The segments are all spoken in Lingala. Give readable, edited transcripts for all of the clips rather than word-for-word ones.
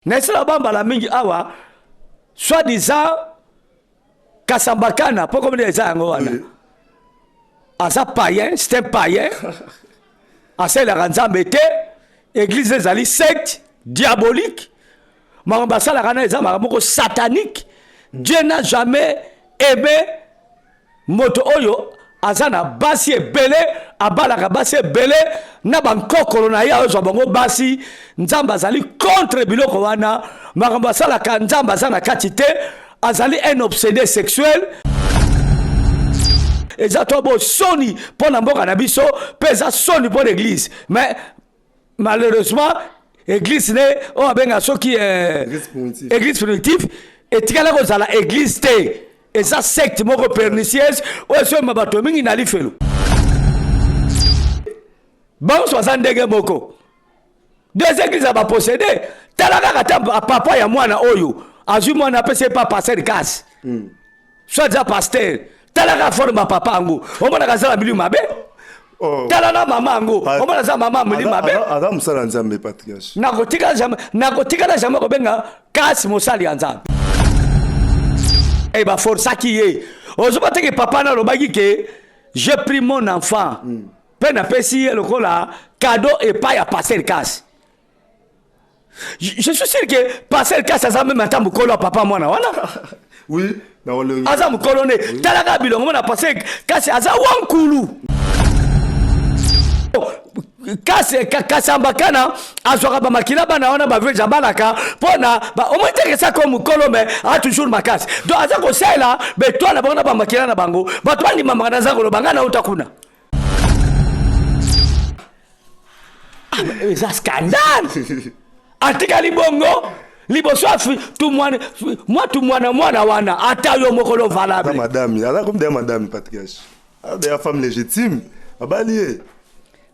Naesala ba mbala mingi awa soit disant Kasambakana po komona eza yango wana. Aza païen, c'est un païen. Asalelaka Nzambe te. Église ezali secte diabolique. Makambo asalaka na eza makambo moko satanique. Dieu n'a jamais aimé Moto oyo aza na basi ebele, abalaka basi ebele na bankokolo na ye azwa bango basi. Nzambe azali contre biloko wana. Makambo asalaka Nzambe aza na kati te. Azali un obsede sexuel. Eza to bo soni mpo na mboka na biso mpe eza soni mpo na eglise. Mais malheureusement eglise ne oyo abenga soki eh, église primitive etikala kozala église te, eza secte moko pernicieuse oyo esoyema bato mingi na lifelo. Banso aza ndenge moko, deux église ya bapossédé. Tala kaka ta papa ya mwana oyo azwi mwana apesi ye pa pasteur kasi soit eza pasteur. Tala kaka forme ya papa yango, omonaka aza na milieu mabe. Oh. Tala na mama yango, omona aza mama molimo mabe. Aza mosala ya Nzambe, patriarche. Nakotikala jamais, nakotikala jamais kobenga kasi mosali ya Nzambe. E baforsaki ye, ozoba teke papa na alobaki ke j'ai pris mon enfant mpe napesi ye lokola cadeau epai ya pasteur kasi je suis sûr que pasteur kasi aza meme ata mokolo ya papa mwana wana. Oui. Aza mokolo nde. Talaka bilongo mona pasteur kasi aza wankulu. Kasi Kasambakana azwaka bamakila bana wana bavierge abalaka mpona omoi teke esako mokolo me a toujours makasi, donc aza kosalela betwale na bango na bamakila na bango. Bato bandimamaka naza koloba ngai nauta kuna. Ah, eza scandale. Atikali bongo liboso afi mwa tumwana mwana wana ata yo moko lo valable. Aza madame, aza comme deya madame patriarche, aza deya femme légitime, abali ye.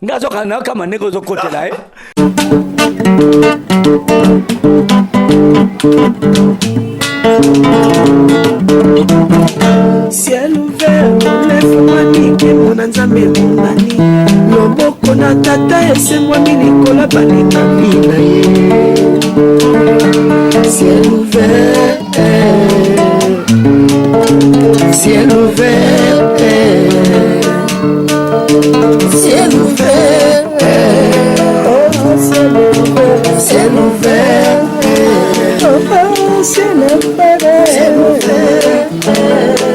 Nga azoka nakama ndenge ozokotela ye. Ciel ouvert efungwami, nkembo na Nzambe emonani, loboko na Tata esembwami likolo ya balingami na ye. Ciel ouvert, ciel ouvert, ciel ouvert, oh, ciel ouvert, ciel ouvert, oh, ciel ouvert, ciel ouvert.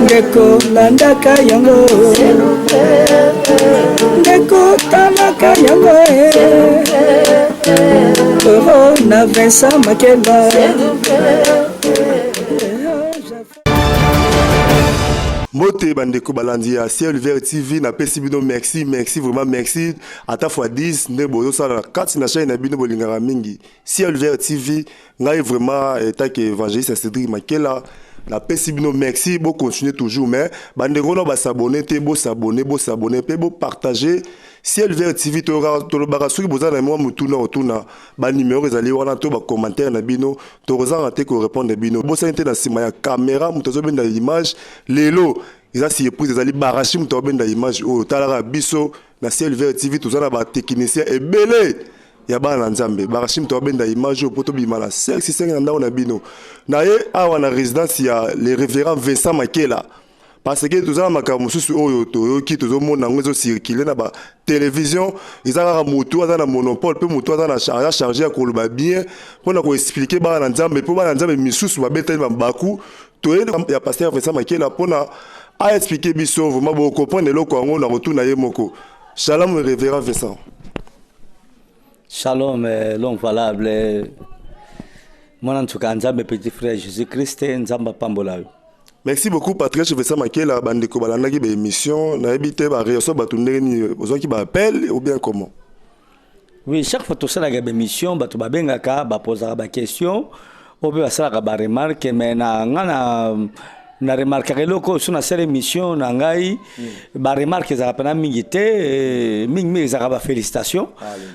Ndeko landaka yango, ndeko talaka yango, oh, na Vincent Makela. Mbote bandeko balandi ya Ciel Vert TV, napesi bino merci, merci vraiment, merci ata fois 10 nde bozosala na kati na chaîne na bino bolingaka mingi Ciel Vert TV. Ngai vraiment etake évangéliste Cédric Makela, napesi bino merci, bocontinue toujours. Mais bandeko na basabone te, bosabone, bosabone mpe bopartage Ciel Vert TV. Tolobaka soki boza na mwa motuna otuna, banimero ezali wana to bacommentaire na bino, tokozanga te korépondre bino. Bosani te, na nsima ya caméra moto azobenda image lelo eza surprise, ezali Barashi moto azobenda image oyo. Talaka biso na Ciel Vert TV, toza na batechnicien ebele ya bana na Nzambe. Barashi moto abenda image oyo mpo tobima na 5 na ndako na bino na ye awa na résidence ya le révérend Vincent Makela, parce que toza na makambo mosusu oyo toyoki, tozomona yango ezocircule na batélévision. Eza kaka motu aza na monopole mpe motu aza na aza charge ya koloba bien mpona koexpliquer bana na Nzambe, mpo bana na Nzambe misusu babetani mabaku. Toye ya pasteur Vincent Makela mpona aexpliquer biso vraiment, bocomprendre eloko yango na kotuna ye moko. Shalom, révérend Vincent. Shalom, l'homme valable. Mwana nsuka Nzambe, petit frère Jésus Christ, Nzambe apambola yo. Merci beaucoup, patriarche Vincent Makela. Bandeko balandaki baémission, nayebi te baréaction bato ndenge nini, ozwaki baappel ou bien comment? Oui, chaque fois tosalaka baémission, bato babengaka, bapozaka baquestion oyo mpe basalaka baremarque. Mais na nga na remarkaka eloko oyo: so nasala émission na ngai, baremarque ezalaka mpena mingi te. Mingimingi ezalaka bafélicitation.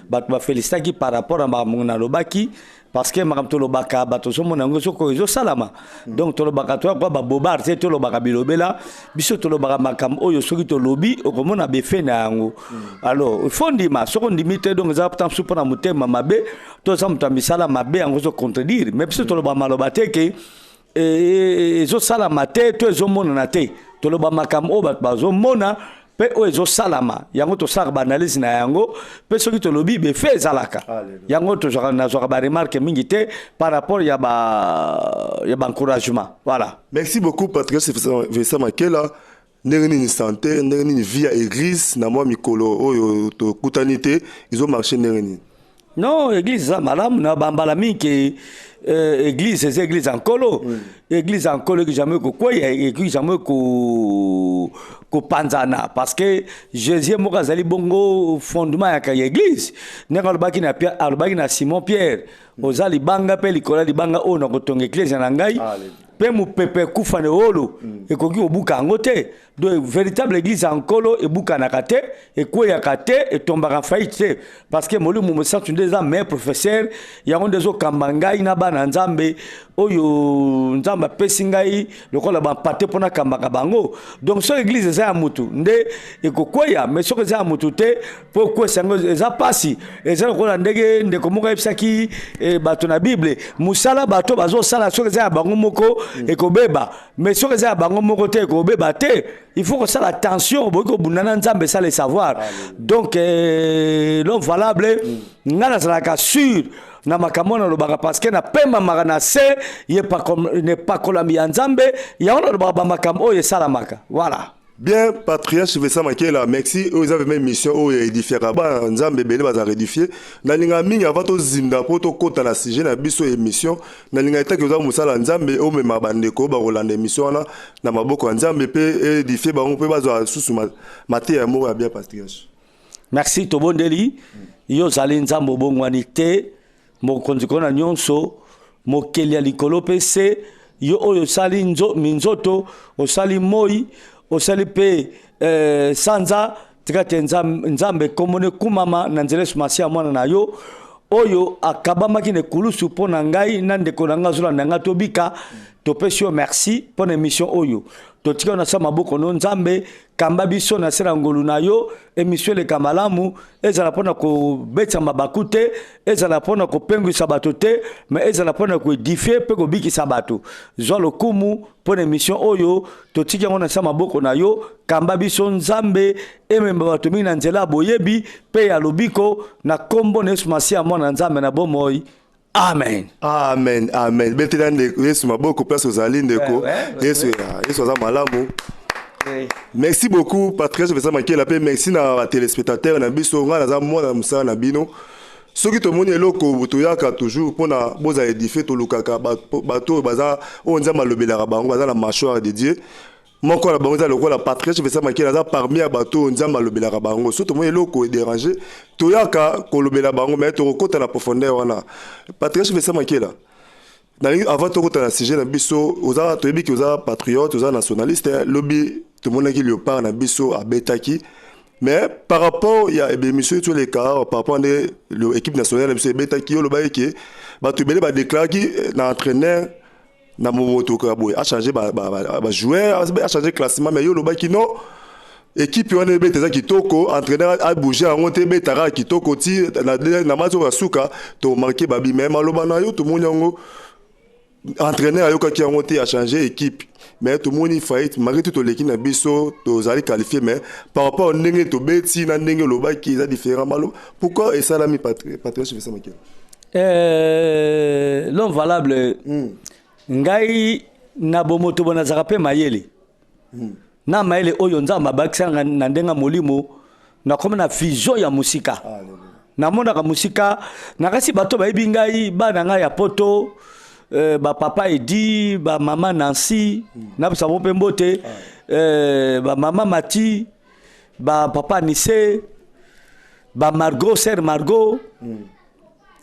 Bato bafélicitaki par rapport na makambo nalobaki. Parce que makambo tolobaka, bato ozomona yango soko ezosalama. Donc tolobaka, toya kwa babobar te, tolobaka bilobela. Biso tolobaka makambo oyo soki tolobi, okomona befe na yango. Alors il faut ndima. Soki ondimi te, donc eza ta mosusu mpona motema mabe to eza moto ya misala mabe, yango ozocontredire. Mais biso toloba maloba te ke ezosalama te to ezomonana te. Toloba makambo oyo bato bazomona mpe oyo ezosalama. Yango tosalaka baanalyse na yango, mpe soki tolobi, befe ezalaka. Yango tozwaka, nazwaka baremarque mingi te par rapport ya baencouragement, voilà. Merci beaucoup, Patrice Vincent Makela. Ndenge nini santé, ndenge nini vie ya église na mwa mikolo oyo tokutani te, ezomarche ndenge nini? Non, église eza malamu. Na bambala mingi, église eza église ya Nkolo. Église ya Nkolo eki jamais kokweya, eki jamais kopanzana, parce que Jésus moko azali bongo fondement ya église. Ndenge alobaki na Pierre, alobaki na Simon Pierre: "Oza libanga, mpe likolo ya libanga oyo na kotonga église na ngai, mpe mopepe ekufa na ewolo ekoki kobuka yango te." Donc véritable église ya Nkolo ebukanaka te, ekweyaka te, etombaka faillite te, parce que Molimo Mosantu nde eza meilleur professeur. Yango nde ezokamba ngai na bana Nzambe oyo Nzambe apesi ngai lokola bampate mpo nakambaka bango. Donc soki église eza ya mutu nde ekokweya, mais soki eza ya mutu te, mpo okwesa yango eza mpasi. Eza lokola ndenge ndeko moko ayebisaki bato na Bible: mosala bato bazosala, soki eza ya bango moko, ekobeba, mais soki eza ya bango moko te, ekobeba te. Il faut kosala attention, boki kobunda na Nzambe esala savoir. Donc l'homme valable, ngai nazalaka sûr na makambo wana nalobaka, parce que napemamaka na se ye epakolami ya Nzambe. Yango nalobaka bamakambo oyo esalamaka, voilà. Bien, patriarche Vincent Makela, merci. Oyo eza vraiment émission oyo édifiaka bana Nzambe ebele, bazalaka édifie. Nalingaka mingi, avant tozinda mpo tokɔta na sujet na biso émission, nalingaka etaki oza mosala ya Nzambe, omema bandeko oyo bakolanda émission wana na maboko ya Nzambe mpe édifie bango mpe bazwa susu mateya moko ya bien, patriarche. Merci. Tobondeli. Yo ozali Nzambe obongwani te, mokonzi kona nyonso, mokeli ya likolo mpe se. Yo oyo osali minzoto, osali moi, osali mpe sanza, tika te Nzambe komona ekumama na nzela Yesu Masiya, mwana na yo oyo akabamaki na ekulusu mpo na ngai na ndeko na ngai azolanda ngai tobika. Topesi yo merci mpo na émission oyo. Totika na sa maboko no Nzambe, kamba biso na se na ngolu na yo. Émission eleka malamu, ezala mpona kobetisa mabaku te, ezala mpona kopengwisa bato te, mais ezala mpona koédifier mpe kobikisa bato. Zwa lokumu mpo na émission oyo. Totiki yango na sa maboko na yo. Kamba biso Nzambe, ememba bato mingi na nzela ya boyebi mpe ya lobiko, na nkombo na Yesu Masiya, mwana Nzambe na bomoi. Amen. Amen, amen. Betela ndeko Yesu maboko place ozali, ndeko. Yesu, Yesu aza malamu. Merci beaucoup, Patrice Vincent Makela, mpe merci na batéléspectateur na biso. Ngai naza mwana mosala na bino. Soki tomoni eloko, toyaka toujours mpona bozala édifie. Tolukaka bato oyo baza, oyo Nzambe alobelaka bango, baza na mâchoire de Dieu. Moko na bango eza lokola Patrice Vincent Makela, aza parmi ya bato oyo Nzambe alobelaka bango. So tomoni eloko edérange, toyaka kolobela bango, mais tokokɔta na profondeur wana. Patrice Vincent Makela, nalingi avant tokota na sujet na biso, oza, toyebi ki oza patriote, oza nationaliste. Lobi tomonaki Léopard na biso abetaki, mais par rapport ya émission toleka, par rapport nde équipe nationale na biso ebetaki, oyo olobaki ke bato ebele badéclaraki na entraîneur na moto ya boye achange bajoueur, achange classement, mais yo olobaki non, équipe wana ebeta eza kitoko, entraîneur abouge yango te, ebetaka kitoko ti na match oyo ya suka tomarke babi. Mais maloba na yo, tomoni yango, entraîneur ayokaki yango te, achange équipe, mais tomoni faillite. Malgré tout, toleki na biso, tozali qualifié, mais par rapport ndenge tobeti na ndenge olobaki eza différent. Malo pourquoi esalami, Patrice Vincent Makela? L'homme valable, ngai na bomoto bo nazalaka mpe mayele. Na mayele oyo Nzambe abakisanga na ndenge ya molimo, nakomi na vision ya mosika, namonaka mosika. Nakasi bato bayebi ngai, bana ngai ya poto, bapapa Edi, bamama Nancy, napesa bango mpe mbote, bamama Mati, bapapa Nise, bamargot, sœur Margot,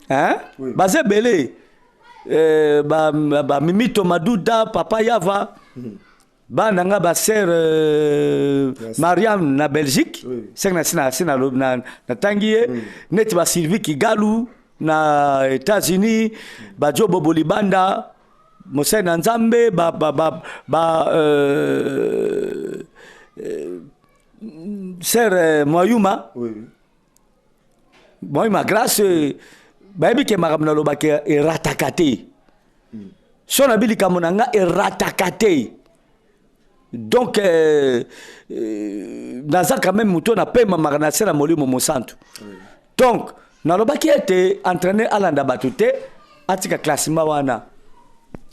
hein? Oui. Baza ebele, bamimito Maduda, papa Yava, bana nga, basœur Mariam na Belgique. Oui. Seke na si natangi ye neti basylvie Kigalu. Na États-Unis, bajo Bobo Libanda, mosali na Nzambe, ba, ba, ba, ba sœur Mwayuma. Mwayuma Grâce, bayebi ke makambo nalobaka erataka te. So nabi likambo na nga erataka te. Donc naza quand même moto napemamaka na se na Molimo Mosantu. Donc nalobaki ete entraîneur alanda bato te, atika classement wana.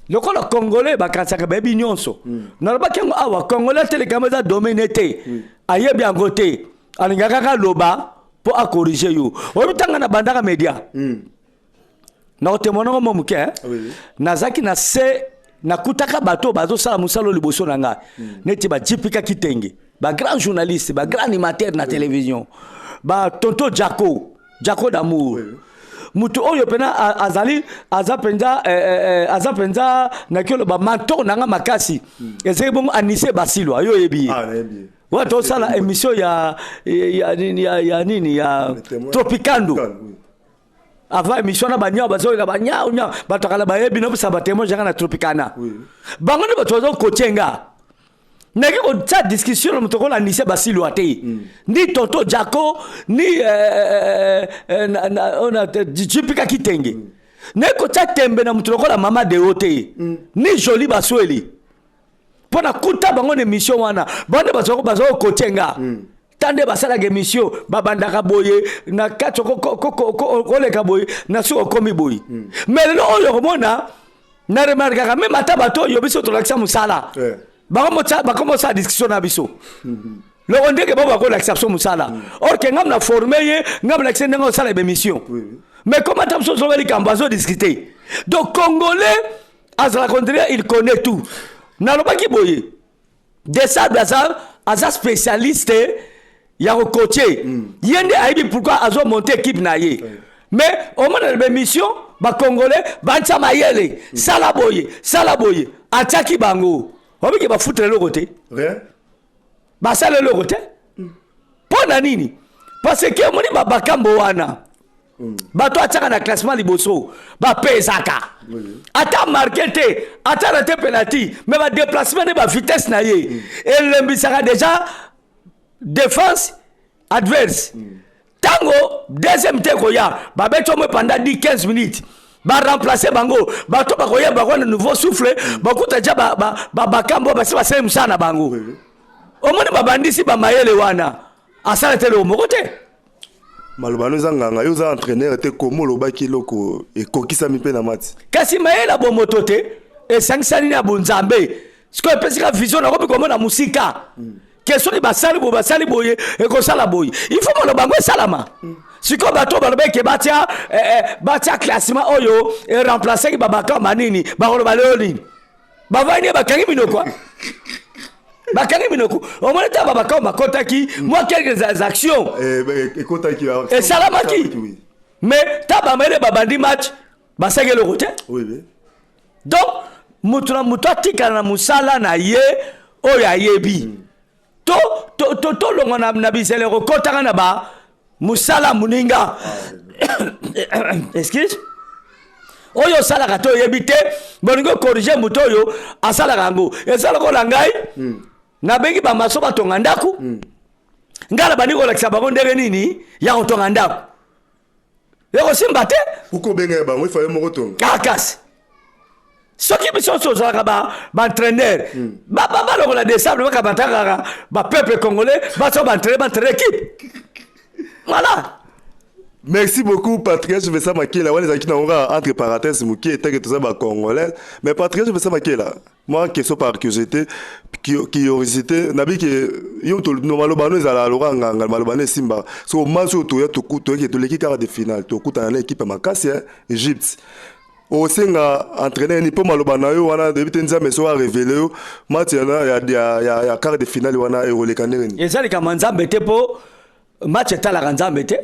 Lokola Congolais bakanisaka bayebi nyonso, nalobaki yango awa: Congolais atelekama, eza domaine te, ayebi yango te, alingaka kaka loba mpo acorriger yo. Oyebi, ntanga na bandaka média, nakotemoignango mo moke. Nazalaki na se, nakutaka bato bazosala mosala oyo liboso na ngai, neti bajipika Kitenge, bagrand journaliste, bagrand animateur na télévision, batonto Jako, Jako d'Amour, moto oyo mpena azali, aza mpenza, aza mpenza naki oloba mentor na nga makasi. Ezalaki bongo Anise Basilwa, yo oyebi ye. Wana tosala émission ya nini, ya Tropicando. Avant émission na banyao bazoyela banyao nyao, bato akala bayebi nopesa batémoin janga na Tropicana. Bango nde bato bazokotie nga. Naki kotia discussion na moto kola Anise Basilwa te, ni tonto Jako, ni Jipika Kitenge. Naki kotia tembe na moto lokola Mama Deo te, ni Joli Basweli, mpo na kuta bango na émission wana. Bango nde baza kokotie nga. Ta nde basalaka émission, babandaka boye, na kati koleka boye, na soki okomi boye. Mais lelo oyo komona na remarkaka même ata bato oyo biso tolakisa mosala, bakomi osala discussion na biso loko ndenge bo bakolakisa biso mosala, or ke ngam na forme ye, ngam lakisa ndenge osala bémission. Mais comme ata biso ozoloba likambo, azodiscute. Donc Congolais azalaka, on dirait il connaît tout. Nalobaki boye: Desabre aza spécialiste ya kocoacher. Ye nde ayebi pourquoi azomonte équipe na ye. Mais omona na bémission, Bacongolais bantia mayele, sala boye, sala boye. Atiaki bango, obiki bafuta eloko te. Rien. Basala eloko te. Mpo na nini? Parce que omoni babakambo wana, bato atiaka na classement liboso, bapesaka ata marke te, ata na te penalty, mais badéplacement nde, bavitesse na ye elembisaka déjà défense adverse. Ntango deuxième te koya, babeti omwe pendant 10 15 minutes, baremplace bango, bato bakoyeba wana nouveau souffle, bakuta ja bakambo basi basali mosala na bango. Omoni, babandisi bamayele wana, asala te eloko moko te. Maloba no eza nganga. Yo oza entraîneur te, komo olobaki eloko ekokisami mpe na mati? Kasi mayele ya bomoto te, esangisani na bonzambe. Sikoyo epesika vision, nakomi komona mosika ke soki basali boye, basali boye, ekosala boye. Il faut maloba yango esalama. Sikoyo bato baloba eke batia batia classement oyo eremplaceki babakamba nini, bakoloba lelo nini? Bavandi, bakangi minoko, bakangi minoko. Omoni ta babakamba bakotaki mwa quelques actions. Ekotaki. Esalamaki, mais ta bamayele babandi match, basaki eloko te. Donc moto na moto atikala na mosala na ye oyo ayebi. Tolongwa na bizele kokɔtaka na ba mosala moninga. Excuse, oyo osalaka te, oyebi te, bolingi ocorriger moto oyo asalaka yango. Eza lokola ngai nabengi bamaso batonga ndako. Ngai na bandi kolakisa bango ndenge nini ya kotonga ndako, ekosimba te. Uko obenga bango, ifaye moko tonga. Kakasi soki biso nyonso ozalaka baentraîneur, balongola Desabre, bakabata kaka bapeuple congolais, baso baentraîner, baentraîner équipe, voilà. Merci beaucoup, Patrice Vincent Makela. Wana ezalaki nango kaka entre parenthèse moke, etake toza bacongolais. Mais Patrice Vincent Makela, moi, question par curiosité, curiosité nabi ke yo maloba no ezala loka nganga, maloba no esimba. So match oyo toya, toyeke, toleki quart de finale, tokutana na équipe ya makasi ya Égypte, osenga entraîneur ni mpo maloba na yo wana toyebi te, Nzambe so arévéler yo match ya quart de finale wana ekoleka ndenge nini? Eza likambo ya Nzambe te, mpo match etalaka Nzambe te.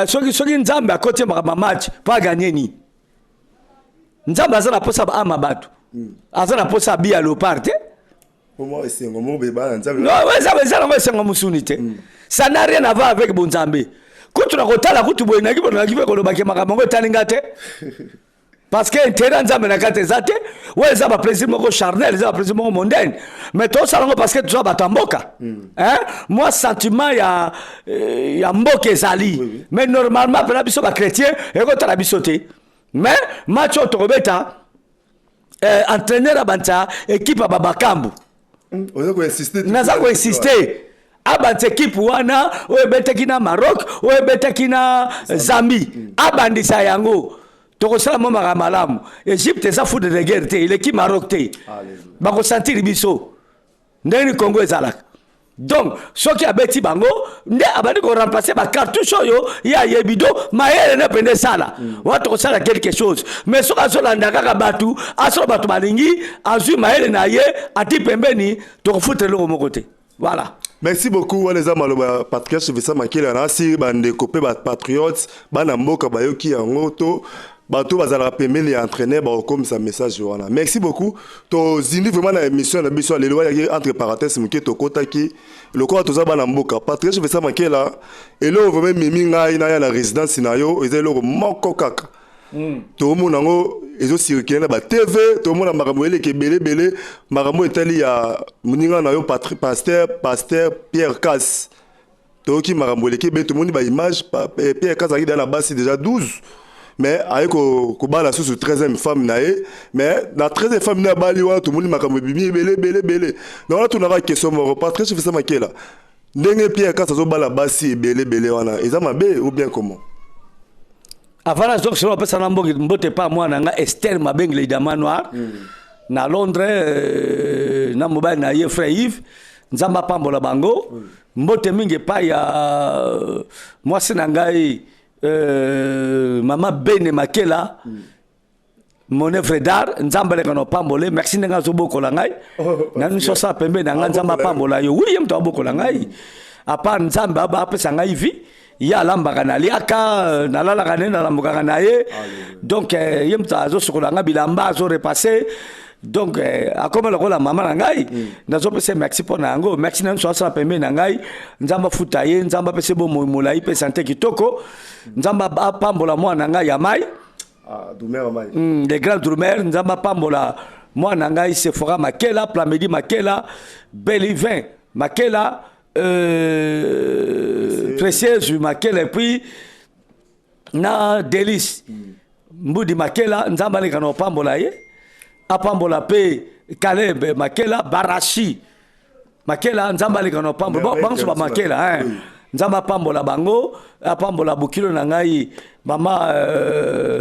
Soki Nzambe akoti makambo ya match mpo aganye nini? Nzambe aza na mposa baama bato, aza na mposa abi ya léopard te. Mwa esengo moko boye bana Nzambe. Non, eza nango esengo mosuni te. Ça n'a rien à voir avec bonzambe. Kutu na kotala kutu boye naki bonaki mpe kolobaki makambo yango etali nga te, parce que intérêt ya Nzambe na kati eza te. Oyo eza baplaisir moko charnel, eza baplaisir moko mondaine, mais tosala yango parce que toza bato ya mboka, hein? Mwa sentiment ya mboka ezali, mais normalement mpena biso bachrétien ekotala biso te. Mais match oyo tokobeta, entraîneur abandisa équipe ya babakambu. Oza koinsiste. Naza koinsiste, abandisa équipe wana oyo ebetaki na Maroc, oyo ebetaki na Zambie, abandisa yango. Tokosala mwa makambo malamu. Égypte eza foudre de guerre te, eleki Maroc te. Bakosentir biso ndenge ni Congo ezalaka. Donc soki abeti bango nde abandi koremplace bacartouche oyo ye ayebi, do mayele ne pende esala wana, tokosala quelque chose. Mais soki azolanda kaka bato, asolo bato balingi, azwi mayele na ye ati pembeni, tokofuta eloko moko te. Voilà. Merci beaucoup. Wana eza maloba ya patriarche Vincent Makela. Na asiri bandeko mpe bapatriote, bana mboka bayoki yango, to bato bazalaka pembeni ya entraîneur bakokomisa message wana. Merci beaucoup. Tozindi vraiment na émission na biso ya lelo. Wayaki entre parenthèse moke, tokotaki lokola toza bana mboka. Patriarche Vincent Makela, eloko vraiment ememi ngai naya na résidence na yo eza eloko moko kaka. Tomona yango ezocircule na batv, tomona makambo eleki ebele ebele, makambo etali ya moninga na yo pasteur Pierre Kas. Toyoki makambo eleki ebele, tomoni baimage. Pierre Kas azalaki deja na basi déjà 12, mais aye kobala susu 13e femme na ye. Mais na 13e femme ne abali wana, tomoni makambo ebimi ebele ebele ebele. Na wana tunaka question moko, patriarche Vincent Makela: ndenge Pierre Kas azobala basi ebele ebele wana, eza mabe ou bien comment? Avant nazongisela, bapesa na mbote pa mwana nga Ester Mabengele, diamant noir, na Londres, na mobali na ye frère Yves, Nzambe apambola bango. Mbote mingi epai ya mwasi na ngai, mama Bene Makela, mon œuvre d'art. Nzambe aleka na opambole. Merci ndenge azobokola ngai na nyonso, asala pembeni na ngai. Nzambe apambola yo. Wi, ye moto abokola ngai. À part Nzambe apesa ngai vie, ye alambaka, naliaka, nalalaka nde nalambukaka na ye. Donc ye moto azosukola ngai bilamba, azorepasse. Donc akoma lokola mama na ngai. Nazopesa merci mpo na yango. Merci na nyonso asala pembeni na ngai. Nzambe afuta ye, Nzambe apesa bomoi molai mpe santé kitoko. Nzambe apambola mwana na ngai ya mai. Ah, Doumer Mai. Le grand Doumer. Nzambe apambola mwana na ngai Sephora Makela, Plamedi Makela, Belivin Makela, Précieuse Makela et puis na Délice Mbudi Makela. Nzambe aleka na opambola ye, apambola mpe Kaleb Makela, Barashi Makela. Nzambe aleka na opambola Merveille. Bango nyonso bamakela, hein. Nzambe apambola bango, apambola bokilo na ngai mama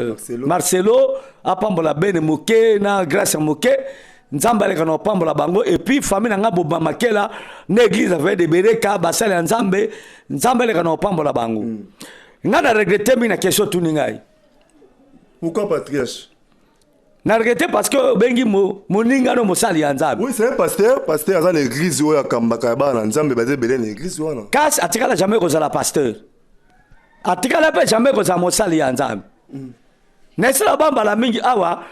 Marcelo. Marcelo, apambola Bene moke na Grâce ya moke. Nzambe aleka na opambola bango. Et puis famille na ngai bobima Makela na église avec de Bereka, basali ya Nzambe, Nzambe aleka na opambola bango. Ngai na regrette mingi na question tuni ngai. Pourquoi, patriarche? Na regrette parce que obengi moninga no mosali ya Nzambe. Oui, c'est un pasteur. Pasteur aza na église oyo akambaka ya bana na Nzambe, baza ebele na église wana. Kasi atikala jamais kozala pasteur, atikala mpe jamais kozala mosali ya Nzambe. Na esala bambala mingi awa,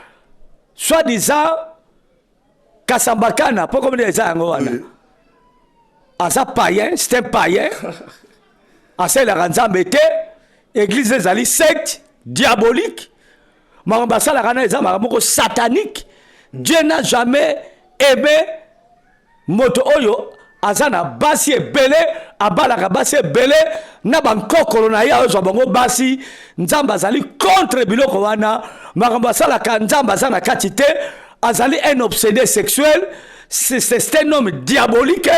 soit disant Kasambakana, mpo komona eza yango wana. Aza païen, c'est un païen, asalelaka Nzambe te. Église ezali secte diabolique. Makambo asalaka na eza makambo moko satanique. Dieu n'a jamais aimé moto oyo aza na basi ebele, abalaka basi ebele na bankokolo na ye, azwa bango basi. Nzambe azali contre biloko wana. Makambo asalaka, Nzambe aza na kati te. Azali un obsédé sexuel, c'est un homme diabolique.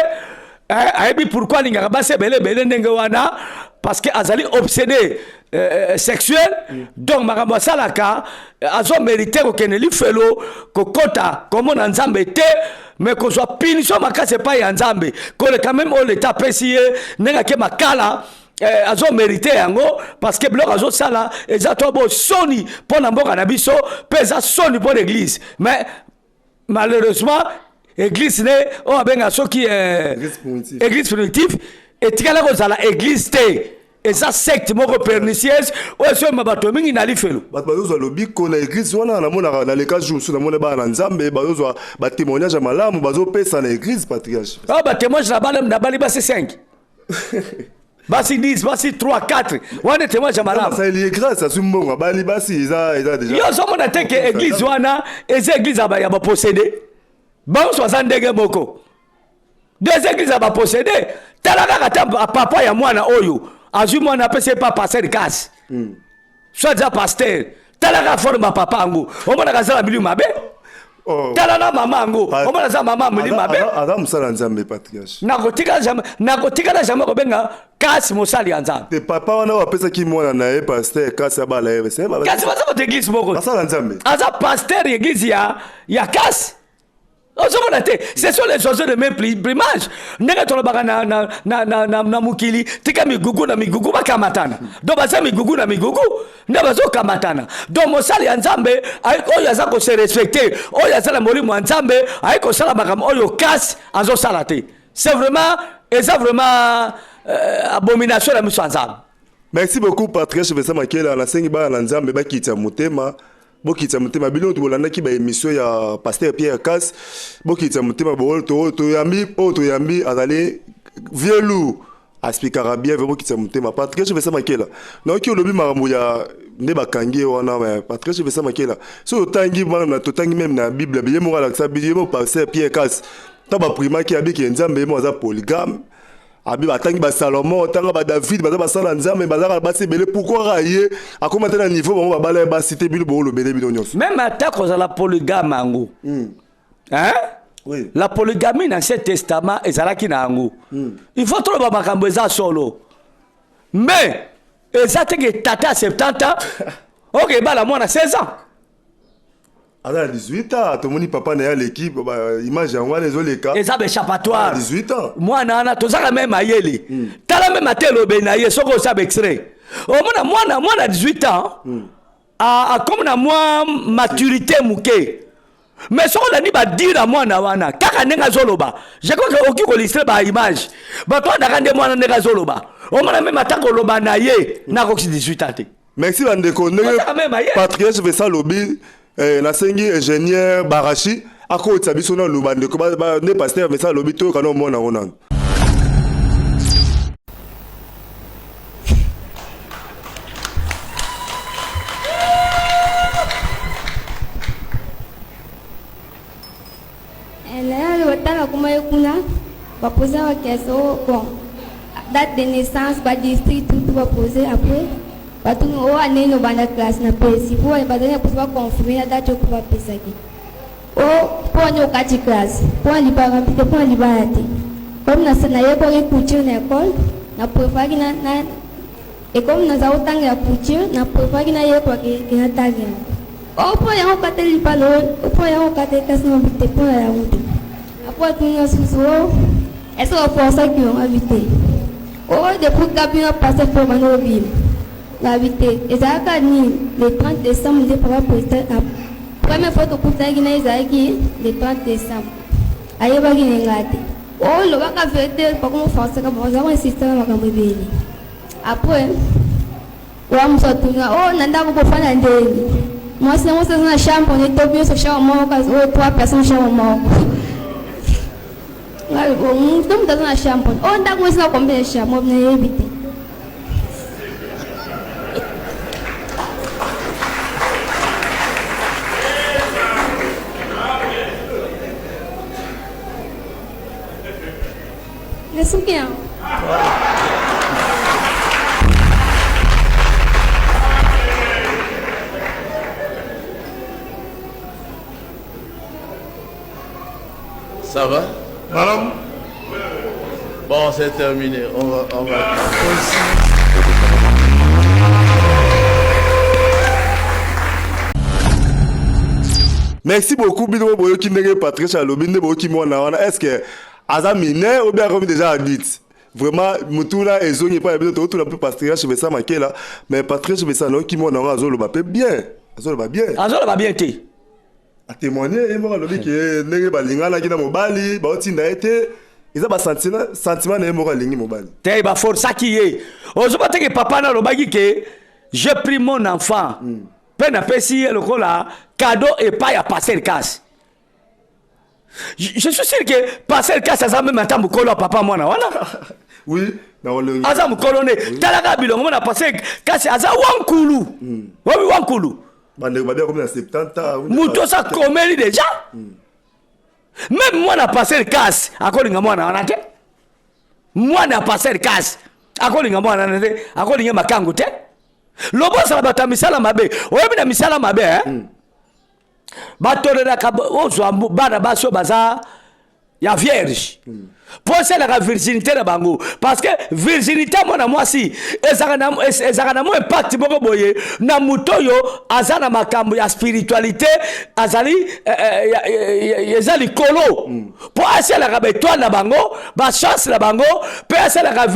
Ayebi pourquoi alingaka basi ebele ebele ndenge wana, parce que azali obsédé sexuel. Donc makambo asalaka, azomérite kokende lifelo, kokɔta komona Nzambe te, mais kozwa punition makasi epai ya Nzambe koleka même oyo leta apesi ye. Ndenge ake makala, azomérite yango, parce que biloko azosala eza to bo soni mpo na mboka na biso, mpe eza soni mpo na église. Mais malheureusement, église ne oyo abenga soki Église primitive. Église primitive etikala kozala église te, eza secte moko pernicieuse oyo esoyema bato mingi na lifelo. Bato bazozwa lobiko na église wana. Namonaka, naleka jour mosusu, namona bana na Nzambe bazozwa batémoignage ya malamu, bazopesa na église, patriarche. Oyo batémoignage na bali basi 5. Basi 10, basi 3, 4. Wana témoignage ya malamu. Asaleli ye grâce, azwi mbongo, abali basi, eza déjà. Yo ozomona te ke église wana eza église ya bapossédé. Banso baza ndenge moko. Deux églises ya bapossédé. Tala kaka ta papa ya mwana oyo azwi mwana, apesi ye pa pasteur Kasi. Soit eza pasteur. Tala kaka forme ya papa yango. Omonaka aza na milimo mabe. Oh. Tala na mama yango. Omona aza mama milimo mabe. Aza mosala Nzambe, patriarche. Nakotikala jamais, nakotikala jamais kobenga Kasi mosali ya Nzambe. Te, papa wana oyo apesaki mwana na ye pasteur Kasi abala ye, kasi baza bato église moko. Basala Nzambe. Aza pasteur église ya Kasi. Ozomona te, ce sont les oiseaux de même plumage. Ndenge tolobaka na mokili, tika migugu na migugu bakamatana. Donc baza migugu na migugu nde bazokamatana. Donc mosali ya Nzambe oyo aza kose respecter, oyo aza na molimo ya Nzambe, ayi kosala makambo oyo Kasi azosala te. C'est vraiment, eza vraiment abomination na miso ya Nzambe. Merci beaucoup, patriarche Vincent Makela. Nasengi bana na Nzambe bakitisa motema, bokitisa motema. Bino bolandaki baémission ya pasteur Pierre Kas, bokitisa motema. Toyambi oyo toyambi azali vieux loup, aexpliquaka bien. Bokitisa motema. Patriarche Vincent Makela, nayoki olobi makambo ya nde bakangi ye wana. Patriarche Vincent Makela, soki totangi, totangi même na Bible, ye moko alakisa, ye moko pasteur Pierre Kas, ntango baprimaki, abiki Nzambe ye moko aza polygame. Abi batangi baSalomon, otanga baDavid, baza basala Nzambe, bazaka basi ebele. Pourquoi kaka ye akóma te na niveau bango babala ye basi te? Bino boolobele bino nyonso. Même ata kozala polygame yango, hein? Oui. La polygamie na Ancien Testament ezalaki na yango. Il faut toloba makambo eza solo. Mais eza te ke tata ya 70 ans oke ebala mwana 16 ans. Aza na 18 ans. Tomoni papa na ye aleki image yango wana ezoleka. Eza baéchappatoire. 18 ans. Mwana wana tozaka même mayele. Tala même ate elobeli na ye, soki osa baextrait, omona mwana 18 ans akomi na mwa maturité moke. Mais soki olandi badire ya mwana wana, kaka ndenge azoloba, je crois que okoki koillustrer baimage. Bato andaka nde mwana ndenge azoloba, omona même ata koloba na ye nakoki 18 ans te. Merci bandeko, ndenge Bazaka même mayele. Patriarche Vincent alobi, nasengi ingénieur Barachi akotisa biso nanu bandeko nde pasteur Vincent alobi, toyoka na omona yango nanu. Naye otala kuma ye kuna, bapose baquestion, bon, date de naissance, badistrict, tout bapose. Après batuni o aneni obanda classe, na pesi po bazali na posa baconfirme na date oyo mpo bapesaki o mpo wani okati classe mpo na libala te, mpo na libala te. Comme nayekolaki couture na école, na préféraki na et comme naza kotangela couture, na préféraki nayekola ke natangela o mpo yango okateli libala oyo, mpo yango okateli classe na te, mpo na yango te. Après atuni nga susu o est ce que oforsaki yo? Ngabi te. O depuis kabi na passe mpo bana obima, ngabi te. Ezalaka nini, le 30 décembre nde papa président, première fois tokutanaki na ye ezalaki le 30 décembre. Ayebaki na nga te. Olobaka vérité, bakoma forceka, baza koinsiste na makambo ebele. Après wa mosu atunga o na ndako bofanda ndenge mwasi na mwasi aza na chambre ne to biso chambre moko, kasi oyo trois personnes chambre moko. Moto moto aza na chambre oyo, ndako eza na combien de chambre? Nayebi te. Nasuki yango. Ça va? Malamu. Bon, c'est terminé. On va. Merci beaucoup. Bino boyoki ndenge Patrice alobi, nde boyoki mwana wana, est ce que aza mineur ou bien akomi déjà adulte? Vraiment mutuna ezongi epai na biso. Tokotuna mpe patriarche Vincent Makela. Mais patriarche Vincent, nayoki mwana yango azoloba mpe bien, azoloba bien. Azoloba bien te. Atémoigne ye moko, alobi ke ndenge balinganaki na mobali, baotinda ye te, eza basentiment, sentiment na ye moko, alingi mobali. Te, baforsaki ye. Ozoba te ke papa na alobaki ke j'ai pris mon enfant mpe napesi ye lokola cadeau epai ya pasteur Kasi. Je suis sûr que pasteur Kasi aza même ata mokolo ya papa mwana wana. Oui. Aza mokolo ne. Talaka bilongo mona parce kasi aza wankulu. Obi wankulu. Bandeko babi akomi na 70 ans. Moto osa komeli déjà. Même mwana pasteur kasi akolinga mwana wana te. Mwana pasteur kasi akolinga mwana wana te, akolinga makangu te. Lobo osala bato ya misala mabe, oyebi na misala mabe eh? Batolelaka ozwa bana basi oyo baza ya vierge mpo osalaka virginité na bango, parce que virginité ya mwana mwasi ezalaka na mwa impact moko boye na moto oyo aza na makambo ya spiritualité, azali eza likolo mpo asalaka baétoile na bango, bachance na bango, mpe asalaka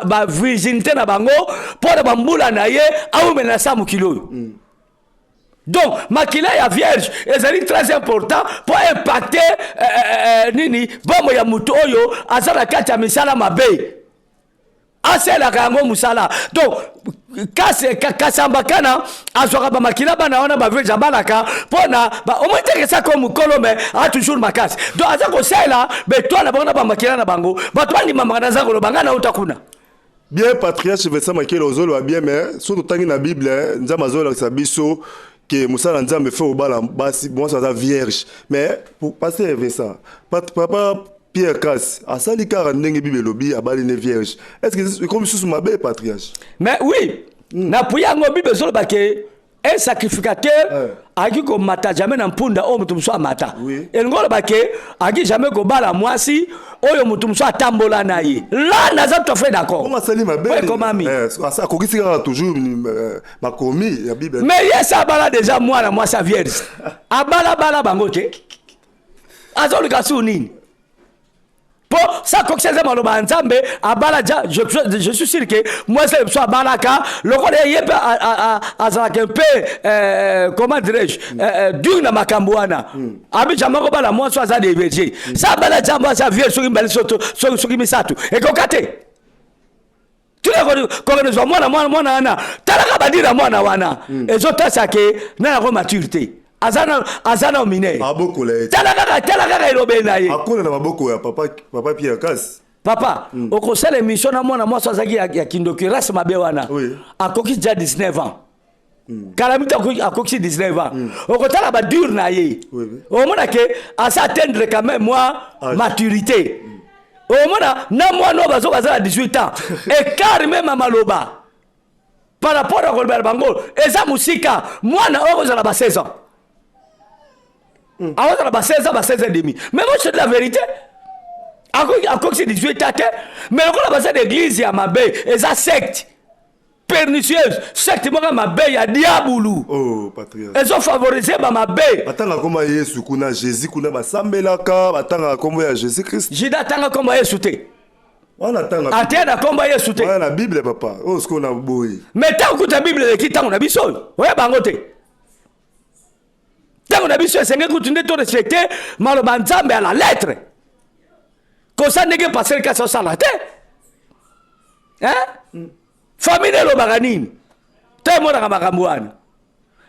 ba virginité na bango mpo na bambula na ye awumela na sa mokili oyo. Donc makila ya vierge ezali très important mpo impacter nini bombo ya motu oyo aza na kati ya misala mabe, asalelaka yango mosala. Donc kasamba kana azwaka bamakila bana wana bavierge abalaka mpona omoi teke esaka mokolo, mais a toujours makasi. Donc aza kosalela baétoile na bango na bamakila na bango. Bato bandimamaka naza koloba, ngai nauta kuna. Bien, patriarche Vincent Makele, ozoloba bien, mais so totangi na Bible, Nzambe azolakisa biso ke mosala Nzambe fe obala basi, mwasi aza vierge. Mais pour pasteur Vincent, papa Pierre Kas asali kaka ndenge Bible elobi, abali ne vierge. Est ce que ekomi susu mabe, patriarche? Mais oui, na puya yango Bible ezoloba ke un sacrificateur akoki komata jamais na mpunda oyo moto mosusu amata. Elingi oloba ke akoki jamais kobala mwasi oyo moto mosusu atambola na ye. Là naza tout à fait d'accord. Bongo asali mabe? Po ekomami. Akokisi kaka toujours makomi ya Bible. Mais ye se abala déjà mwana mwasi ya vierge, abalabala bango te, azoluka su nini? Mpo sa akokisa eza maloba ya Nzambe. Abala ja, je suis sûr ke mwasi na biso abalaka lokola ye mpe azalaka mpe comment dirais-je, dur na makambo wana. Abi jamais kobala mwasi oyo aza dévierge. Sa abala ja mwasi ya vierge soki mibale, soki misato, ekoka te. Tika kokenezwa mwana wana. Talaka badira mwana wana, ezotasa ke nani ako mature te, aza na mineur. Abokola ye. Tala kaka elobeli na ye. Akola na maboko ya papa Pierre Kas. Papa, okosala émission na mwana mwasi azalaki ya kindoki, race mabe wana. Akoki ja 19 ans kala mito, akokisi 19 ans. Okotala badure na ye, omona ke asa atteindre quand même mwa Âge. maturité. Omona na mwana oyo bazo baza na 18 ans, écart même ya maloba par rapport ya koloba na bango eza mosika. Mwana oyo akozala ba 16 ans, akozala ba 16 ans, ba 16 ans et demi. Mais moi, je dis la vérité, akokisi 18 ans te, mais lokola baza na église ya mabe, eza secte pernicieuse, secte moko ya mabe ya diabulu. Oh, patriarche. Ezofavorize bamabe. Batangaka nkombo ya Yesu kuna, Jésus kuna, basambelaka, batangaka nkombo ya Jésus Christ. Juda atanga nkombo ya Yesu te. Wana tanga. Ateya na nkombo ya Yesu te. Wana na Bible, papa. Oyo sikoyo na boye. Mais ntango kuta Bible eleki, ntango na biso oyo oyeba yango te. Ntango na biso esengeli kutu nde torespecte maloba Nzambe à la lettre, kosa ndenge pasteur kasi osala te, hein? Famille elobaka nini to emonaka makambo wana?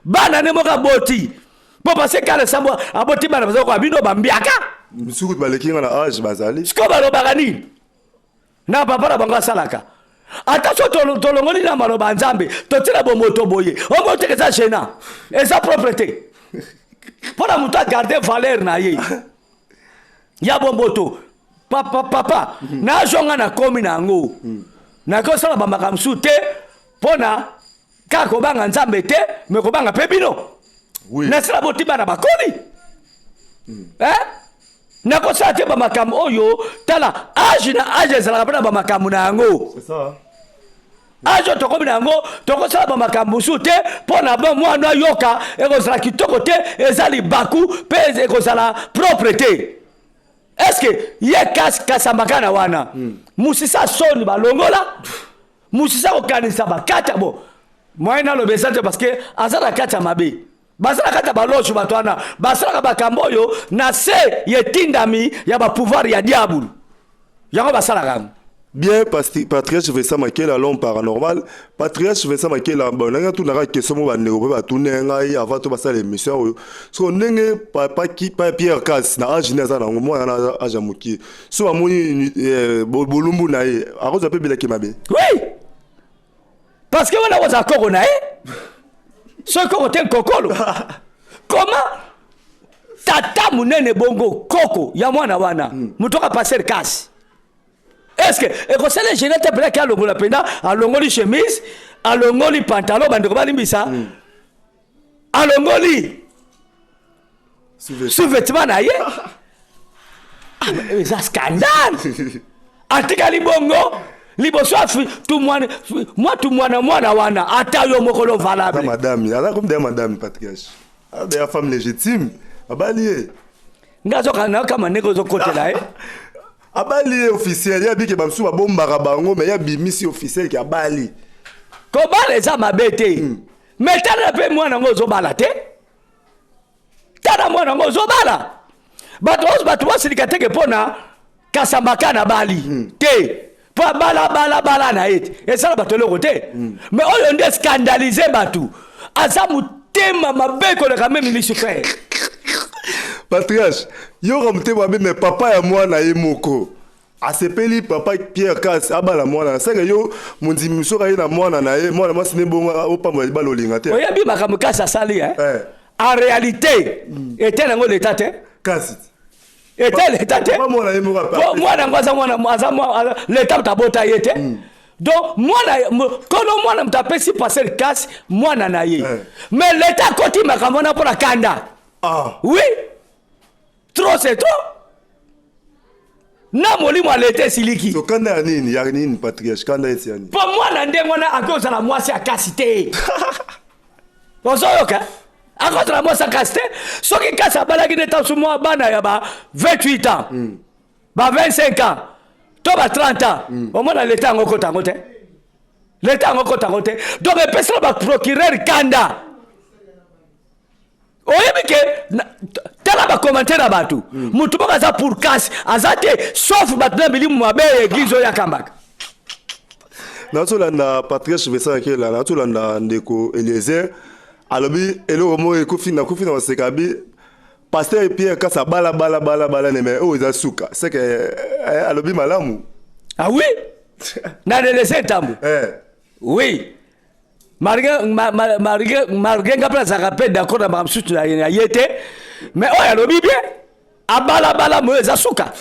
Bana nde moko aboti mpo parce kala sambo aboti bana baza koka bino bambiaka. Misuku baleki nga na âge bazali. Sikoyo balobaka nini na papa na bango asalaka? Ata so tolongoli na maloba ya Nzambe, totina bomoto boye, omo teke eza gênant, eza propre te mpo na moto agarde valeur na ye ya bomoto. Papa, papa, nazonga na komi na yango, nakosala bamakambo mosusu te mpo na kaka kobanga Nzambe te, me kobanga mpe bino. Nasala boti bana bakoli, eh? Nakosala te bamakambo oyo. Tala, âge na âge ezalaka mpe na bamakambo na yango. C'est ça. Âge oyo tokomi na yango, tokosala bamakambo mosusu te mpo na ba mwana ayoka, ekozala kitoko te, eza libaku mpe ekozala propre te. Est ce que ye kasambaka na wana musisa soni balongola musisa kokanisa bakata bo moyen naloba eza te, parce que aza na kati ya mabe, baza na kati ya baloge. Bato wana basalaka makambo oyo na se ya etindami ya bapouvoir ya diabulu, yango basalaka yango. Bien, Patriarche Vincent Makela, l'homme paranormal. Patriarche Vincent Makela, bon, nanga tout naka question mo bande ko ba tourner ngai avant to basala émission oyo. So ndenge papa ki pa Pierre Kas na âge na za na ngo na âge muki. So amoni eh, bolumbu na ye, akoza pe bilaki mabe. Oui. Parce que wana oza koko na ye. Soki koko te nkokolo. Comment tata munene bongo koko ya mwana wana mm. moto ka passer kasi est ce que ekosala gene te mpena ke alongola mpenza alongoli chemise alongoli pantalon bandeko balimbisa mm. alongoli sous-vêtement na ye ah, eza scandale atikali bongo liboso afi tumwana mwa tumwana mwana wana ata yo moko lo valable madame aza comme madame patriarche aza femme légitime abali ye nga azokanga kama ndenge ozokotela ye abali ye officiel ye abike bamosusu babombaka bango mais ye abimisi officiel ke abali kobala eza mabe te mm. mais tala mpe mwana yango ozobala te tala mwana yango ozobala bato bato basilika teke mpo na kasambaka na bali mm. te mpo abala bala bala na ye te esala bato eloko te mm. mais oyo nde scandalise bato aza motema mabe koleka meme lucifer patriarche yoka motema mabe mais papa ya mwana ye moko asepeli papa pierre kas abala mwana seke yo mondimi soki aye na mwana na ye mwana mwasi nde bongo opambola libala olinga te oyebi makambo kasi asali eh? eh. en réalité mm. ete nango leta te kasi ete leta te mwana yango aza mwana aza leta moto abota ye te mm. donc mwana kolo mwana moto apesi passer kasi mwana na ye eh. mais leta akoti makambo wana mpo na kanda ah. oui trop c'est trop na molimo ya leta esiliki so kanda ya nini ya nini patriarche kanda eti ya nini mpo mwana ndenge wana akoki kozala mwasi ya kasi te ozoyoka akozala mwasi ya kasi te soki kasi abalaki nde tasu mwa bana ya ba 28 ans mm. ba 25 ans to ba 30 ans mm. omona leta yango okota yango te leta yango okota yango te donc epesala baprocureur kanda oyebi ke tala bacommentaire ya bato mm. motu moko aza pour casse aza te sauf bato na bilimu mabe ya eglise oyo akambaka nazolanda patrice vincent akela nazolanda ndeko eliezer alobi eloko moko ekufi nakufi na maseka abi pasteur pierre kasi abala bala bala bala ne mais oyo eza suka seke eh, alobi malamu ah oui na eliezer ntambo eh. oui malgré malgré malgré nga mpe nazalaka mpe d'accord na makambo mosusu na ye te mais oyo alobi bien abalabala moyo eza suka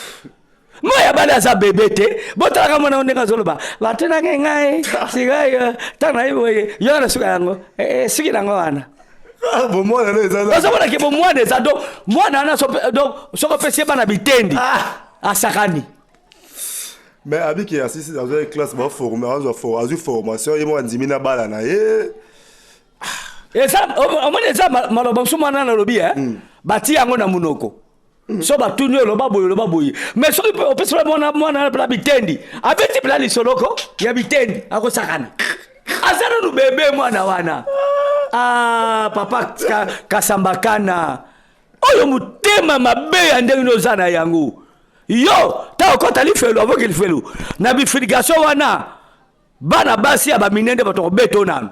moyo abali aza bebe te botalaka mwana ndenge azoloba batunaki ngai sikoyo ntango nayebi boye yo na suka yango eh, eh, suki nango wana ah, ozomona ke bomwana eza donc mwana wana donc soki opesi ye bana bitendi ah. asakani mais abiki asisi azwaki classe baforme azwa azwi formation ye moko andimi na bala na ye eza omoni eza maloba mosusu mwana nalobi e batia yango na monoko mm. so batuni oloba boye oloba boye mais soki opesi mwana mwana mpela bitendi abeti mpela lisoloko ya bitendi akosakana aza nanu bebe mwana wana ah, papa kasambakana oyo motema mabe ya ndenge nini oza na yango yo ntango okota lifelo avoki lifelo na bifrigation wana bana basi ya bamine nde bato kobeta o nanu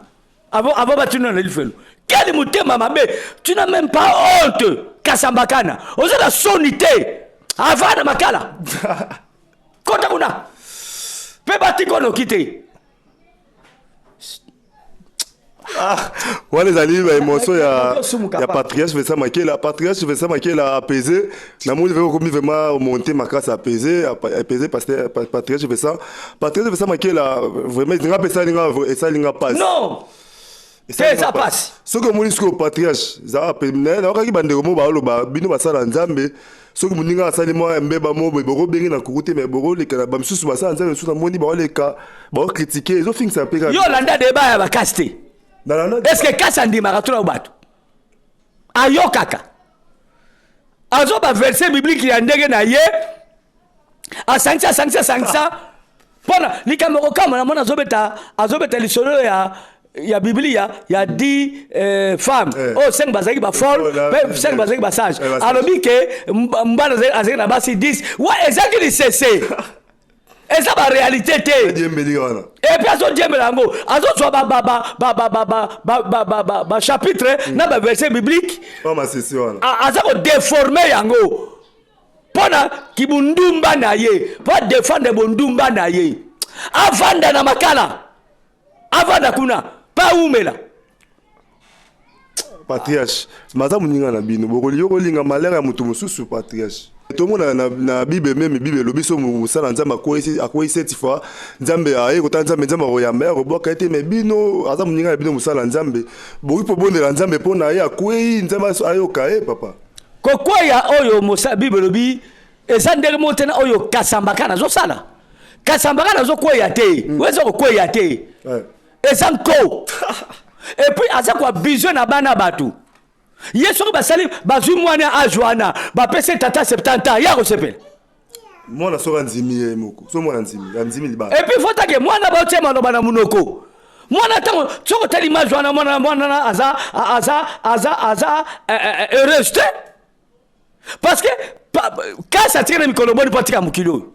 avant batina na lifelo quel motema mabe tu n'as même pas honte kasambakana oza na soni te avant na makala kota kuna mpe batika onoki te Ah, wana ezali baémotion ya, ya patriarche Vincent Makela. Patriarche Vincent Makela apaisé, namoni vraiment okomi vraiment monte makasi apaisé, apaisé pasteur patriarche Vincent. Patriarche Vincent Makela vraiment nga mpe esali nga esali nga pasi. Non. Eza pasi. Soki omoni sikoyo patriarche zala nayokaki bandeko mo baoloba bino basala Nzambe soki moninga asali mwa mbeba mo boye bokobenge na kuku te me bokoleka na bamisusu basala nzambe mosusu namoni baoleka baokritike ezofingisa mpe yo olanda deba ya bakasi te estce kasi andimaka tuna bato ayokaka azo baverse biblike ya ndenge na ye asangisa asangisa asangisa mpona likambo kokamwa namona azobeta azobeta lisolo ya ya biblia ya di eh, femme eh. oyo 5 bazalaki bafolle mpe 5 bazalaki basage alobi ke mbala azalaki na basi 10 wa ezalaki lisese. Eza baréalité te. Adiembeli wana. Et puis azodiembela yango, azozwa bachapitre na baverset biblique. Wa masese wana. Aza kodéformer yango mpo na kibundumba na ye, mpo adéfendre bondumba na ye. Avanda na Makala, avanda kuna mpe awumela. Patriarche, maza moninga na bino, bokoli yo kolinga malheur ya moto mosusu. Patriarche, tomona na Bible même, Bible elobi so mosala Nzambe akwei sept fois, Nzambe aye kotala Nzambe, Nzambe akoyamba ye, akobwaka ye te. Mais bino, aza moninga na bino, mosala Nzambe, bokoki mpo bondela Nzambe mpo na ye akwei, Nzambe ayoka ye, papa. Kokweya oyo mosa Bible elobi eza ndenge moko te na oyo Kasambaka nazosala. Kasambaka nazokweya te, oyo eza kokweya te. Eza nko. Et puis aza koabuser na bana bato. Ye soki basali, bazwi mwana age wana, bapesi tata 70 ans, ya kosepela. Mwana soki andimi ye moko, so mwana andimi, andimi libala. Et puis faut take mwana baotia maloba na monoko. Mwana ntango soki otali image wana, mwana na aza heureuse te, parce que kasi atika na mikolo boni mpo atika mokili oyo?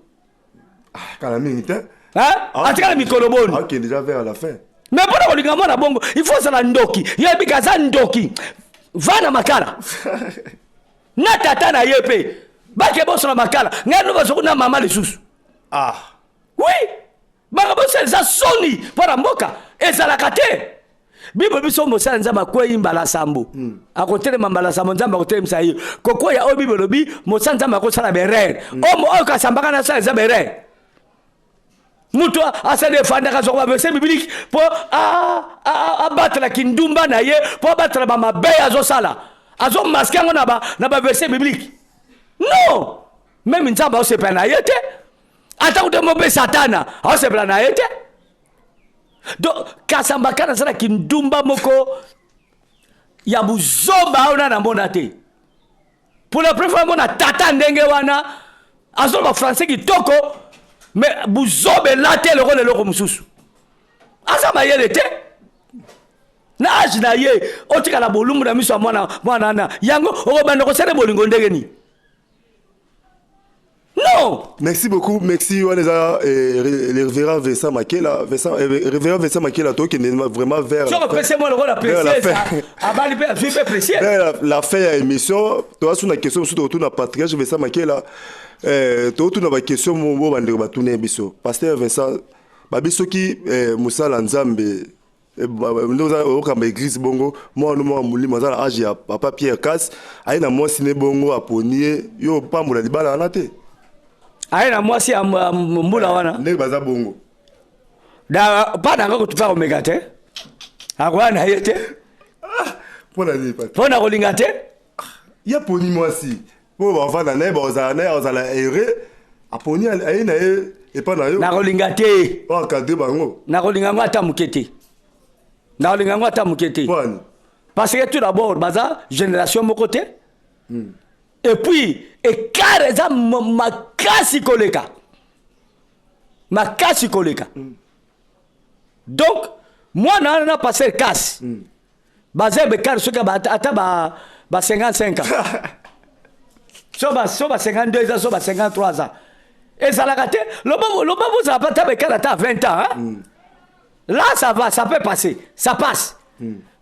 Kala mingi te. Hein? Atika na mikolo boni? Akende déjà vers la fin. Mais mpona kolinga mwana bongo, il faut ozala ndoki. Yebika aza ndoki, va na Makala na tata na ye mpe bake boso na Makala. Ngai no bazoku na mama lisusu. Ah. Oui, baka boso eza soni mpo na mboka, ezalaka te. Bible biso, mosala Nzambe akwei mbala sambo, akotelema mbala sambo, Nzambe akotelemisa ye. Kokweya oyo Bible elobi, mosala Nzambe akosala baerreur, oyo Kasambaka nasala eza baerreur. Moto asedefandaka, azwaka baverset biblique mpo abatela kindumba na ye, mpo abatela bamabe azosala, azomasquer yango na baverset biblique. Non, même Nzambe aosepela na ye te, ata kuta mobe Satana aosepela na ye te. Donc Kasamba kana asalaki ndumba moko ya buzoba oyo na namona te. Pour la première fois mona tata ndenge wana azoloba français kitoko, mais buzoba elate lokola eloko mosusu. Aza mayele te na age na ye. Otikala bolumbu na miso ya mwana. Mwana wana yango okobanda kosala bolingo ndenge nini? Non. Merci beaucoup, merci. Wana eza le révérend Vincent Makela, Vincent, révérend Vincent Makela, tokende vraiment vers la fin. Moi lokola vers la fin. Abali mpe, azwi mpe précieux. Vers la fin ya émission, toasuna question mosusu, tokotuna patriarche Vincent Makela, tokotuna baquestion mo bandeko batuna ye biso. Pasteur Vincent, babi soki mosala Nzambe nde oza okamba église bongo, mwana moko molimo aza na age ya papa Pierre Kas, aye na mwasi ne bongo, aponi ye, yo opambola libala wana te? Aye na mwasi ya mbula wana? Ndenge baza bongo. Da pa nanga kotupa komeka te, akoya na ye te. Mpo na nini? Mpo na kolinga te. Ye aponi mwasi mpo bavanda na ye, bazala na ye, azala heureux, aponi, aye na ye epa na yo. Nakolinga te. Oencadrer bango. Nakolinga yango ata moke te, nakolinga yango ata moke te. Pwani? Parce que tout d'abord baza génération moko te, et puis écart eza makasi koleka, makasi koleka. Donc mwana wana na pasteur Kasi baza écart soki ata ba 55 ans, so ba 52 ans, so ba 53 ans, ezalaka te. Loba bozala pa ata baécart ata 20 ans, hein? Là ça va, ça peut passer, ça passe,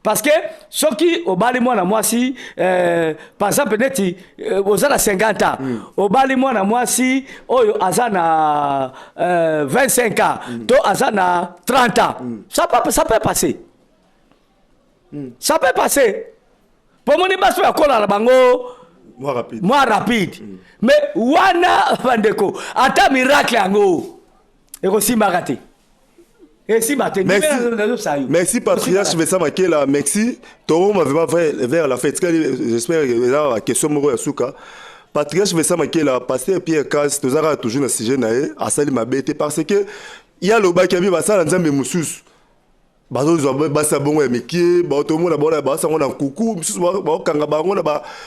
parce que soki obali mwana mwasi, par exemple neti oza na 50 ans, obali mwana mwasi oyo aza na 25 ans to aza na 30 ans, ça peut passer, ça peut passer. Po moni basi oyo akola na bango Moins rapide. Moins rapide. Mais wana bandeko, ata miracle yango ekosimbaka te, esimba te. Merci. Nazopesa yo. Merci, patriarche Vincent Makela, merci. Tokoma vraiment vers la fin. J'espère que eza ba question moko ya suka. Patriarche Vincent Makela, pasteur Pierre Kas, tozalaka toujours na sujet na ye, asali mabe te, parce que ye alobaki abi basala Nzambe mosusu bazozwa basi ya bongo ya mike, tomona baona basango na nkuku misusu, baokanga bango na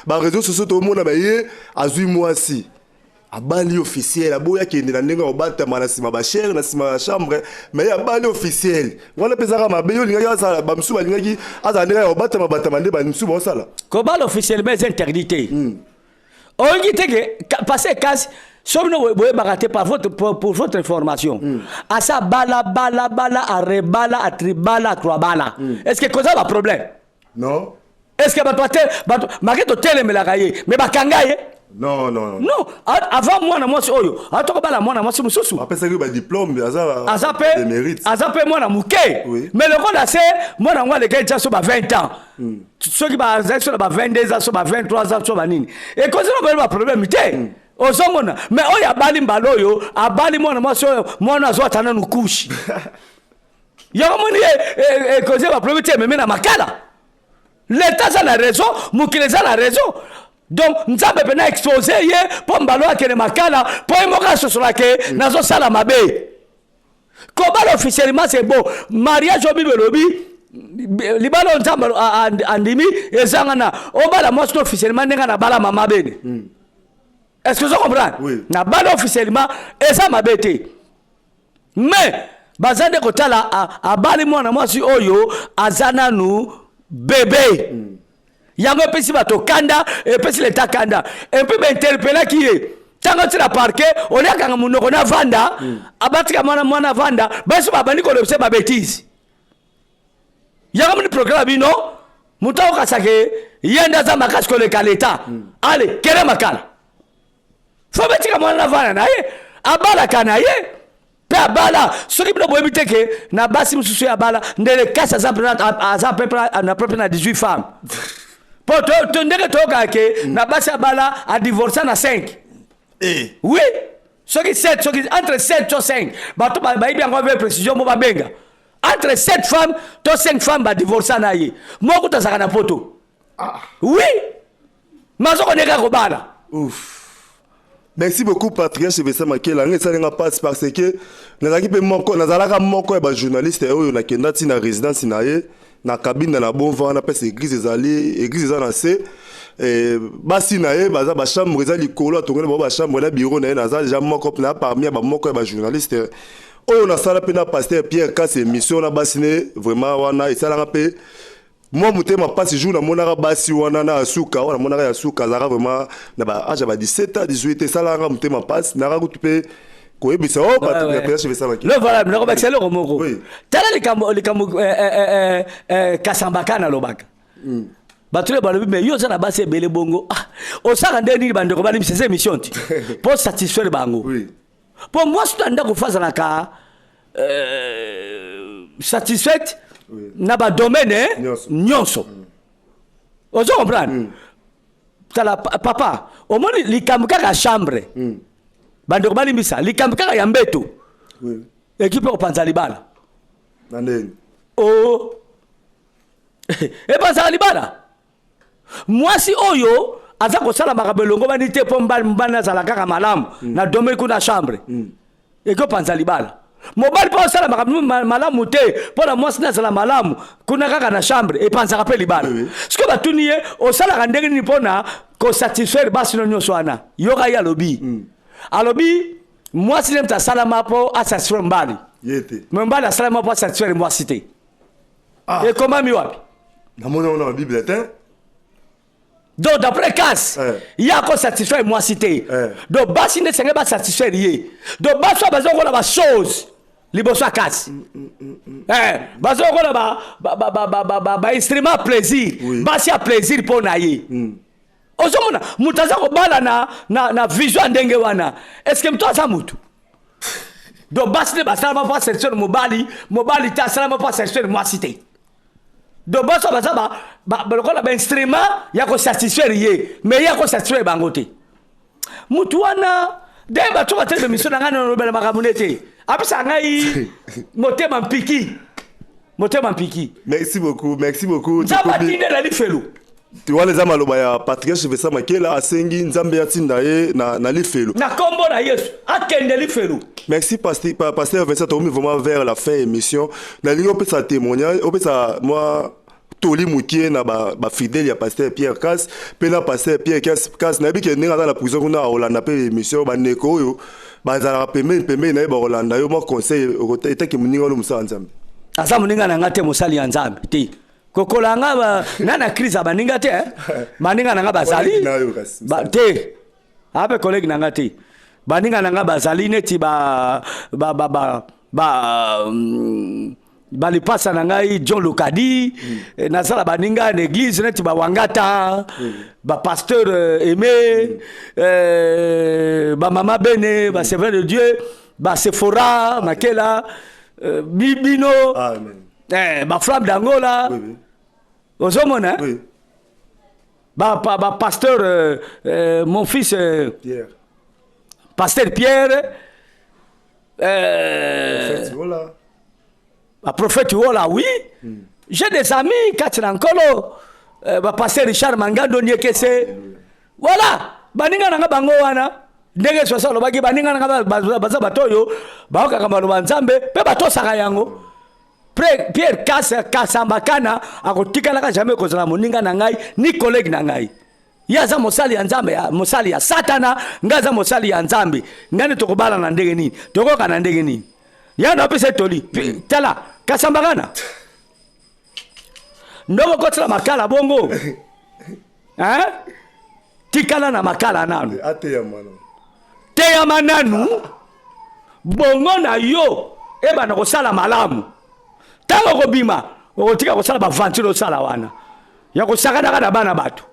baréseau sociaux. Tomona baye azwi mwasi, abali officiel, aboyi akende na ndenge ya kobatama na nsima bachere, na nsima ya chambre, mais ye abali officiel. Wana mpe ezaka mabe. Yo olingaki azala, bamisusu balingaki azala ndenge ya kobatama batama nde bamisusu baosala. Kobala officiellement eza interdit te. Oyoki te ke pasteur Kasi. So bino boyebaka te, par votre, pour votre information, asa bala bala bala, arebala, atribala, atrabala. Est ce que koza baproblème? Non. Est ce que bato ate bato make totelemelaka ye, mais bakanga ye? Non, non, non. Non, avant mwana mwasi oyo atokobala mwana mwasi mosusu. Apesaki badiplôme, aza aza mpe de mérite. Aza mpe mwana moke. Mais lokola se mwana yango alekaki tia so ba 20 ans, soki bazali so na ba 22 ans, so ba 23 ans, so banini, ekozi na bayeba baproblème te. Ozomona, mais oyo abali mbala oyo, abali mwana mwasi oyo, mwana azwata nanu couche, yango moni ye ekozi baproblème te, ememi na makala. Leta aza na raison, mokili eza na raison. Donc Nzambe mpena expose ye mpo mbala oyo akende makala, mpo ye moko asosola ke nazosala mabe. Kobala officiellement, c'est bon. Mariage oyo Bible elobi, libala oyo Nzambe andimi, ezanga na obala mwasi to officiellement ndenge nabala mama bene. Est ce que ozo comprendre? Oui. Nabala officiellement, eza mabe te, mais baza nde kotala abali mwana mwasi oyo aza nanu bebe. Yango epesi bato kanda, epesi leta kanda. Et puis bainterpellaki ye ntango ntina parquet, oliakanga monoko na vanda, abatika mwana mwana vanda, basi babandi kolobisa babêtises. Yango moni programme bino, moto akokasake ye nde aza makasi koleka leta. Ale kere makala, fo betika mwana na vanda na ye, abalaka na ye mpe abala. Soki bino boyebi te ke na basi mosusu ye abala ndele kasi aza aza pe na propre na 18 femmes, mpo ndenge toyokaka ke na basi abala, adivorça na 5. Oui, soki 7, soki entre 7 to 5, bato bayebi yango avec précision mo babenga, entre 7 femmes to 5 femmes badivorça na ye. Moko tazalaka na poto. Oui, mazokoneka kobala. Ouf. Merci beaucoup, Patriarche Vincent Makela. Nga esalenga passe parce que nazalaki mpe moko, nazalaka moko ya bajournaliste oyo nakenda ntina résidence na ye na cabine na bonva wana. Mpese église ezali, église eza na se. Basi na ye baza, bachambre eza likolo, atongeli bango bachambre na bureau na ye. Naza deja moko na parmi ya bamoko ya bajournaliste oyo nasala mpe na pasteur Pierre Kasi émission na basi ne. Vraiment, wana esalanga mpe mwa motema mpasi. Jour namonaka basi wana na ya suka, wana namonaka ya suka azalaka vraiment na baage ya ba 17 ans, 18, esalaka motema mpasi. Naka kutu mpe koyebisa o le voilà, nakobakisa eloko moko. Tala likambo Kasamba nalobaka, bato oyo balobi: "Me yo oza na basi ebele bongo, ah, osaka nde nini?" Bandeko balimbisa, eza émission ti mpo satisfaire bango, mpo mwasi to ndako fo azalaka satisfaite na badomaine nyonso. Ozo comprendre? Tala, papa, omoni likambo kaka chambre, bandeko balimbisa, likambo kaka ya mbeto ekipe kopanza libala. Na ndeni? O epanzaka libala. Mwasi oyo aza kosala makambo elongo bani te, mpo mobali azala kaka malamu na domaine kuna chambre, ekopanza libala. Mobali mpo osala makambo malamu te mpo na mwasi nazala malamu kuna kaka na chambre, epanzaka mpe libala. Sikoyo batuni ye: "Osalaka ndenge nini mpo na kosatisfaire basi no nyonso wana?" Yoka ye alobi, alobi mwasi nde moto asalama mpo asatisfaire mobali. Ye te. Me mobali asalama mpo asatisfaire mwasi te. Ekomami wapi? Namoni yango na Bible te. Donc d'après Kas, ye akosatisfaire mwasi te. Donc basi nde senge basatisfaire ye. Donc basi oyo baza kokola bachose liboso ya Kasi, baza kokola bainstrument plaisir, basi ya plaisir mpo na ye. Ozomona moto aza kobala na vision ya ndenge wana, est ce que moto aza motu? Donc basi nde basalama mpo asatisfaire mobali, mobali te asalama mpo asatisfaire mwasi te. Donc basi oyo baza lokola bainstrument ya kosatisfaire ye, mais ye akosatisfaire bango te. Mutu wana de bato bateli bemission na ngai, nalobela makambo nde te, apesaka ngai motema mpiki, motema mpiki. Merci beaucoup, merci beaucoup. Nzambe atindela lifelo. Wana eza maloba ya Patriarche Vincent Makela, asengi Nzambe atinda ye na lifelo. Na nkombo na Yesu, akende lifelo. Merci, pasteur Vincent. Tokomi vraiment vers la fin émission. Nalingi opesa témoignage, opesa mwa toli mokie na bafidèle ya pasteur Pierre Kas mpe na pasteur Pierre Kas. Nayebi ke ndenge aza na prison kuna, akolanda mpe émission. Bandeko oyo bazalaka pembeni pembeni na ye bakolanda yo. Mwa conseil etaki moninga wana, mosala Nzambe. Aza moninga na nga te, mosali ya Nzambe te. Kokola nga na crise ya baninga te. Baninga na nga bazali te, ape collègue na nga te. Baninga na nga bazali neti ba ba ba ba, ba balipasa na ngai John Lokadi. Nazala baninga na église neti bawangata, bapasteur aimé, bamama bene, baserveur de Dieu, basephora Makela, bino. Amen. Baflamme d'Angola. Oui, oui. Ozomona, Oui. Ba pasteur mon fils Pierre. Pasteur Pierre. Prophète, voilà. Ba prophète Wola, oui. J'ai des amis kati na Nkolo, bapasteur Richard Mangando Niekese, voilà, baninga na nga bango wana. Ndenge soso alobaki, baninga na nga baza bato oyo baokaka maloba Nzambe mpe batosaka yango. Pierre Kasamba Kana akotikalaka jamais kozala moninga na ngai ni collègue na ngai. Ye aza mosali ya Nzambe, ya mosali ya Satana. Ngai aza mosali ya Nzambe. Ngai nde tokobala na ndenge nini? Tokoka na ndenge nini? Ya na apesa etoli. Tala Kasamba Kana, ndoko okotela makala bongo, hein? Tikala na makala nanu. Ateyama no. Teyama nanu, bongo na yo ebanda kosala malamu. Ntango okobima, okotika kosala baventure osala wana ya kosakanaka na bana bato.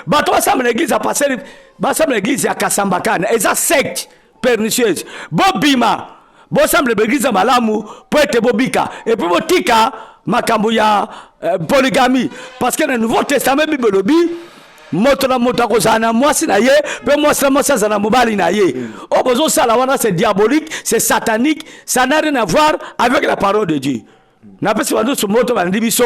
Bato basamba na église ya pasteur, basamba na église ya Kasambakana, eza secte pernicieuse. Bobima, bosambela baeglise ya malamu mpo ete bobika, et puis botika makambo ya polygamie, parce que na Nouveau Testament, Bible elobi moto na moto akozala na mwasi na ye, mpe mwasi na mwasi azala na mobali na ye. Oyo bozosala wana, c'est diabolique, c'est satanique, ça n'a rien à voir avec la parole de Dieu. Napesi bandusu moto balandi biso,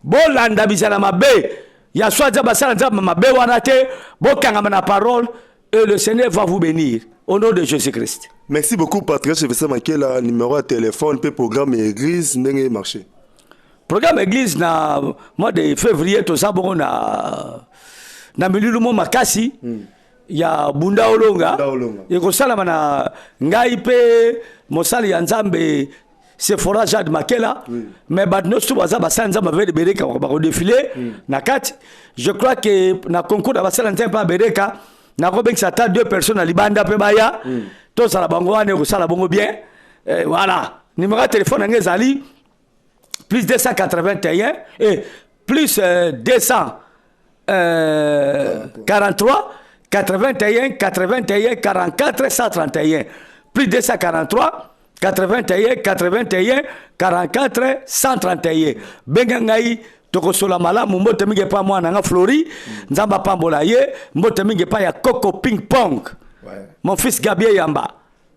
bolanda bizala mabe ya swa Nzambe, basala Nzambe mabe wana te. Bokangama na parole et le Seigneur va vous bénir au nom de Jésus-Christ. Merci beaucoup, patriarche Vincent Makela. Numéro ya téléphone mpe programme ya église, ndenge marché. Programme église, na mois de février toza bongo na milulu mo makasi ya Bunda Olonga. Bunda Olonga. Ekosalama na ngai mpe mosali ya Nzambe Sephora Jade Makela. Mais bato nyonso baza basali Nzambe bavele bereka bakodéfiler na kati. Je crois que na concours na basali Nzambe mpe abereka, nakobengisa ata deux personnes na libanda mpe baya, tozala bango wana, ekosala bongo bien. Voilà, numéro ya téléphone yango ezali plus 281 et plus 243 81 81 44 131, plus 243 81 81 44 131. Benga ngai, tokosola malamu. Mbote mingi epa mwana nga Flori, Nzambe apambola ye. Mbote mingi epai ya Coco Ping Pong, mon fils Gabriel Yamba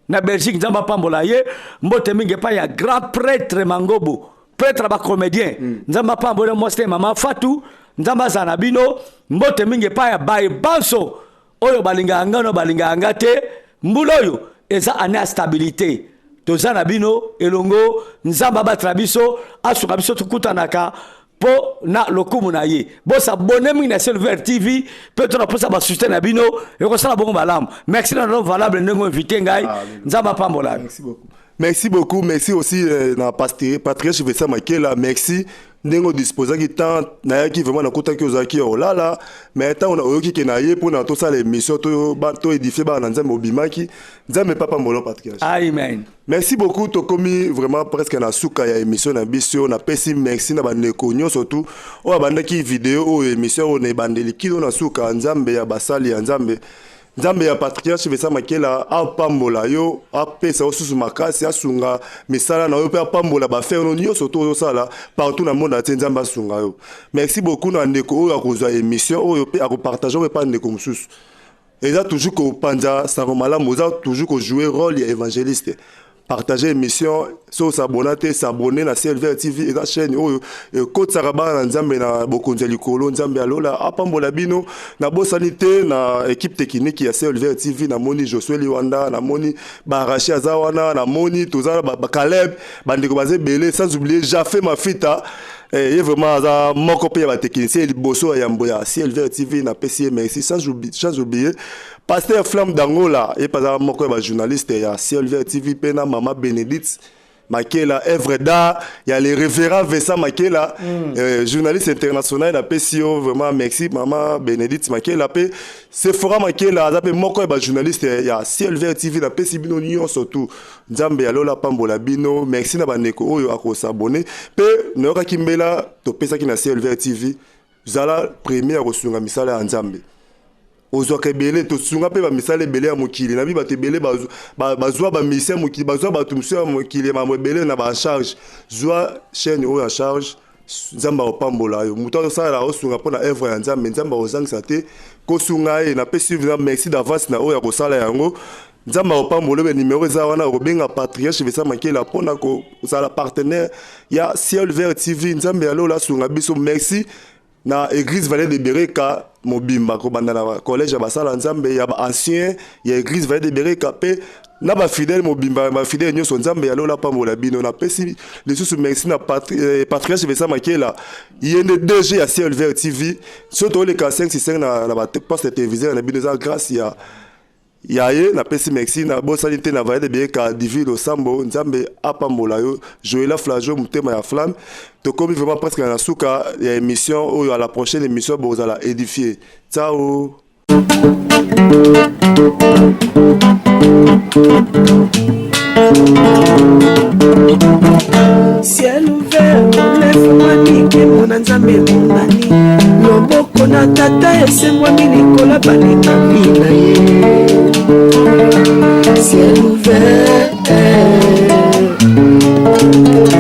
na Belgique, Nzambe apambola ye. Mbote mingi epai ya grand prêtre Mangobo, prêtre ya bacomédien, Nzambe apambola mwasi te, mama Fatu, Nzambe azala na bino. Mbote mingi epai ya baye banso oyo balingaka ngai no balingaka nga te. Mbula oyo eza année ya stabilité, toza na bino elongo. Nzambe abatela biso, asuka biso, tokutanaka mpo na lokumu na ye. Bos'abonner mingi na Silver TV mpe to na mposa basoutien na bino, ekosala bongo malamu. Merci na no valable ndenge invité ngai. Nzambe apambola. Merci beaucoup. Merci beaucoup. Merci aussi na pasteur Patrice Vincent Makela. Merci ndenge odisposaki temps. Nayaki vraiment, nakutaki ozalaki ya olala, mais ntango oyoki ke na ye mpona tosala émission, toédifie bana na Nzambe, obimaki. Nzambe papa mbolo, patriarche. Amen. Merci beaucoup. Tokomi vraiment presque na suka ya émission na biso. Napesi merci na bandeko nyonso tu oyo abandaki video oyo, émission oyo, na ebandeli kino na suka. Nzambe ya basali ya Nzambe, Nzambe ya patriarche Vincent Makela apambola yo, apesa yo susu makasi, asunga misala na yo mpe apambola baaffaire no nyonso to ozosala partout na monde atie. Nzambe asunga yo. Merci beaucoup na ndeko oyo akozwa émission oyo mpe akopartage oyo epa ndeko mosusu. Eza toujours kopanza sango malamu, oza toujours kojouer rôle ya évangéliste. Partager émission. So os'abonner te, s'abonner na Silver TV. Eza chaîne oyo ekotisaka bana na Nzambe na bokonzi ya likolo. Nzambe ya lola apambola bino. Nabosani te na équipe technique ya Silver TV. Namoni Josue Liwanda, namoni Barachi aza wana, namoni toza na Bakaleb, bandeko baza ebele, sans oublier Jafe Mafita. Ye vraiment aza moko mpe ya batechnicien liboso ya yambo ya Silver TV. Napesi ye merci. Sans oublier pasteur Flamme d'Angola, ye mpe aza moko ya bajournaliste ya Silver TV, mpe na mama Bénédicte. Makela œuvre d'art ya le révérend Vincent Makela journaliste international. Napesi yo vraiment merci, mama Bénédicte Makela. Mpe Sephora Makela aza mpe moko ya bajournaliste ya Ciel Vert TV. Napesi bino nyonso tu, Nzambe ya lola pambola bino. Merci na bandeko oyo akos'abonner. Mpe nayokaki mbela topesaki na Ciel Vert TV: zala premier ya kosunga misala ya Nzambe, ozwaka ebele. Tosunga mpe bamisala ebele ya mokili nabi. Bato ebele bazwa bamisi ya mokili, bazwa bato mosusu ya mokili, mambo ebele na bacharge. Zwa chaîne oyo ya charge, Nzambe akopambola yo. Moto azosalela, aosunga mpo na œuvre ya Nzambe, Nzambe akozangisa te kosunga ye. Napesi merci d'avance na oyo akosala yango. Nzambe akopambola. Oyo numéro eza wana, okobenga patriarche Vincent Makela mpona kozala partenaire ya Ciel Vert TV. Nzambe ya lola asunga biso. Merci na église Vallée de Bereka mobimba, kobanda na collège ya basala Nzambe, ya baancien ya église Vallée de Bereka, mpe na bafidèle mobimba, bafidèle nyonso. Nzambe ya lola pambola bino. Napesi lisusu merci na patriarche Vincent Makela, ye nde DG ya Ciel Vert TV. So toleka 565 na baposte téléviseur na bino, eza grâce ya ye. Napesi merci. Na bosali te na Vallée de Bereka Divine Osambo, Nzambe apambola yo. Joela Flajo, motema ya flamme. Tokomi vraiment presque na suka ya émission oyo. À la prochaine émission, bozala édifié. Ciao. Ciel ouvert efungwami, nkembo na Nzambe emonani, loboko na Tata esembwami likolo balekami na ye. Ciel ouvert,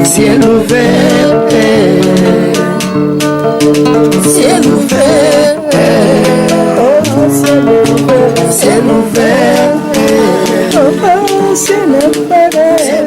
ciel ouvert, ciel ouvert, oh, ciel ouvert, ciel ouvert, oh, ciel ouvert.